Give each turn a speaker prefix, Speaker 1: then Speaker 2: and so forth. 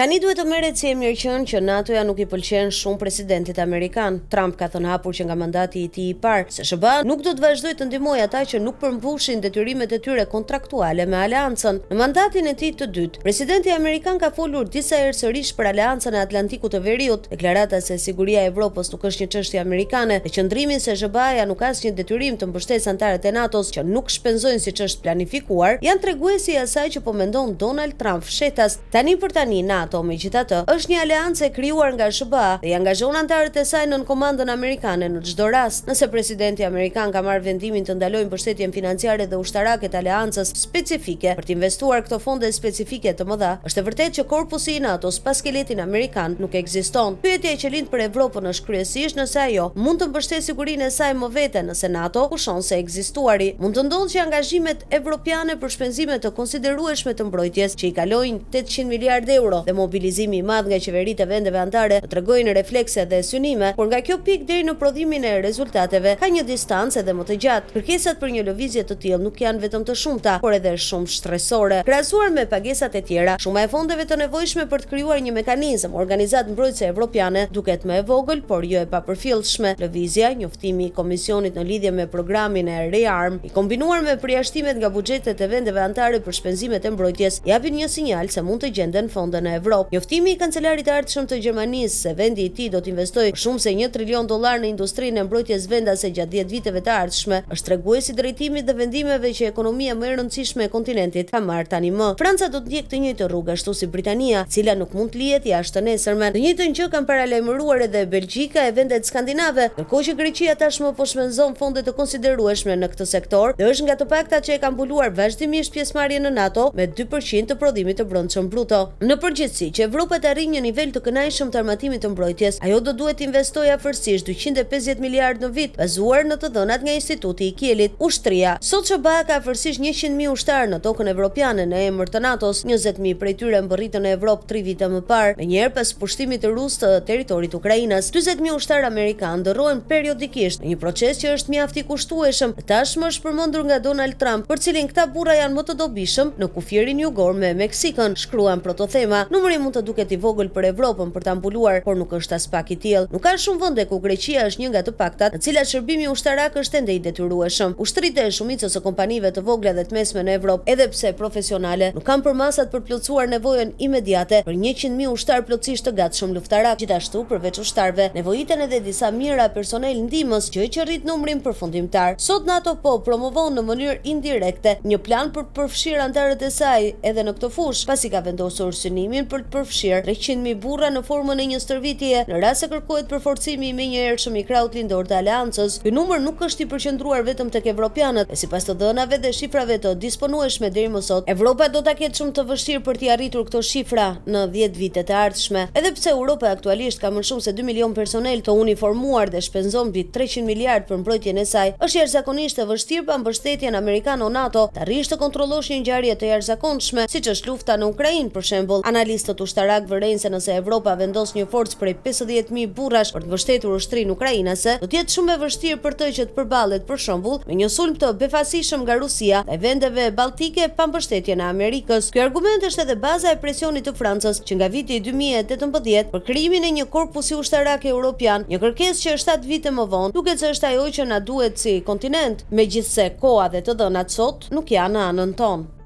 Speaker 1: Tani duhet të merret si e mirëqenë që NATO-ja nuk i pëlqen shumë presidentit amerikan. Trump ka thënë hapur që nga mandati i tij i parë se SHBA nuk do të vazhdojë të ndihmojë ata që nuk përmbushin detyrimet e tyre kontraktuale me aleancën. Në mandatin e tij të dytë, presidenti amerikan ka folur disa herë sërish për Aleancën e Atlantikut të Veriut, deklarata se siguria e Evropës nuk është një çështje amerikane dhe qëndrimi se SHBA-ja nuk ka asnjë detyrim të mbështesë anëtarët e NATO-s që nuk shpenzojnë siç është planifikuar, janë treguesi i asaj që po mendon Donald Trump fshehtas. Tani për tani, NATO, megjithatë, është një aleancë e krijuar nga SHBA dhe i angazhon anëtarët e saj nën komandën amerikane në çdo rast. Nëse presidenti amerikan ka marrë vendimin të ndalojë mbështetjen financiare dhe ushtarake të aleancës specifike për të investuar këto fonde specifike të mëdha, është e vërtetë që korpusi i NATO-s pa skeletin amerikan nuk ekziston. Pyetja që lind për Evropën është kryesisht nëse ajo mund të mbështesë sigurinë e saj më vete nëse NATO pushon së ekzistuari. Mund të ndodhë që angazhimet evropiane për shpenzime të konsiderueshme të mbrojtjes që i kalojnë 800 miliardë euro dhe mobilizimi i madh nga qeveritë e vendeve anëtare të tregojnë reflekse dhe synime, por nga kjo pikë deri në prodhimin e rezultateve ka një distancë edhe më të gjatë. Kërkesat për një lëvizje të tillë nuk janë vetëm të shumta, por edhe shumë shtresore. Krahasuar me pagesat e tjera, shuma e fondeve të nevojshme për të krijuar një mekanizëm, organizatë mbrojtëse evropiane, duket më e vogël, por jo e papërfillshme. Lëvizja, njoftimi i Komisionit në lidhje me programin e ReArm, I kombinuar me përjashtimet nga buxhetet e vendeve anëtare për shpenzimet e mbrojtjes, japin një sinjal se mund të gjenden fonde në Evropë. Njoftimi i kancelarit të ardhshëm të Gjermanisë se vendi i tij do të investojë më shumë se një trilion dollarë në industrinë e mbrojtjes vendase gjatë dhjetë viteve të ardhshme, është tregues i drejtimit dhe vendimeve që ekonomia më e rëndësishme e kontinentit ka marrë tani më. Franca do të ndjekë të njëjtën rrugë ashtu si Britania, e cila nuk mund të lihet jashtë të nesërmen. Të njëjtën gjë kanë paralajmëruar edhe Belgjika e vendet skandinave, ndërkohë që Greqia tashmë po shpenzon fonde të konsiderueshme në këtë sektor dhe është nga të paktat që e ka mbuluar vazhdimisht pjesëmarrjen në NATO me 2% të prodhimit të brendshëm bruto. Në përgjithësi, që Evropa të arrijë një nivel të kënaqshëm të armatimit të mbrojtjes, ajo do duhet të investojë afërsisht 250 miliardë në vit, bazuar në të dhënat nga Instituti i Kielit. Ushtria. Sot SHBA ka afërsisht 100.000 ushtarë në tokën evropiane në emër të NATO-s, 20.000 prej tyre mbërritën në Evropë tri vite më parë, menjëherë pas pushtimit rus të territorit ukrainas. 40.000 ushtarë amerikanë ndërrohen periodikisht, në një proces që është mjaft i kushtueshëm dhe tashmë është përmendur nga Donald Trump, për cilin këta burra janë më të dobishëm në kufirin jugor me Meksikën, shkruan Protothema. Numri mund të duket i vogël për Evropën për ta mbuluar, por nuk është aspak i tillë. Nuk ka shumë vende ku Greqia është një nga të paktat, në cilat shërbimi ushtarak është ende i detyrueshëm. Ushtritë e shumicës së kompanive të vogla dhe të mesme në Evropë, edhe pse profesionale, nuk kanë përmasat për të plotësuar nevojën imediate për 100.000 ushtarë plotësisht të gatshëm luftarak. Gjithashtu, përveç ushtarëve, nevojiten edhe disa mijëra personel ndihmës, gjë që rrit numrin përfundimtar. Sot NATO po promovon në mënyrë indirekte një plan për të përfshirë anëtarët e saj edhe në këtë fushë, pasi ka vendosur synimin për të përfshirë 300.000 burra në formën e një stërvitjeje në rast se kërkohet përforcimi i menjëhershëm i krahut lindor të aleancës. Ky numër nuk është i përqendruar vetëm tek evropianët, e sipas të dhënave dhe shifrave të disponueshme deri më sot, Evropa do ta ketë shumë të vështirë për t'i arritur këto shifra në 10 vitet e ardhshme. Edhe pse Europa aktualisht ka më shumë se 2 milion personel të uniformuar dhe shpenzon mbi 300 miliardë për mbrojtjen e saj, është jashtëzakonisht e vështirë pa mbështetjen amerikano-NATO të arrish të kontrollosh një ngjarje të jashtëzakonshme, siç është lufta në Ukrainë, për shembull. Analistët ushtarakë vërejnë se nëse Evropa vendos një forcë prej 50.000 burrash për të mbështetur ushtrinë ukrainase, do të jetë shumë e vështirë për të që të përballet, për shembull, me një sulm të befasishëm nga Rusia ndaj vendeve baltike pa mbështetjen e Amerikës. Ky argument është edhe baza e presionit të Francës që nga viti 2018 për krijimin e një korpusi ushtarak europian, një kërkesë që 7 vite më vonë duket se është ajo që na duhet si kontinent, megjithëse koha dhe të dhënat sot nuk janë në anën tonë.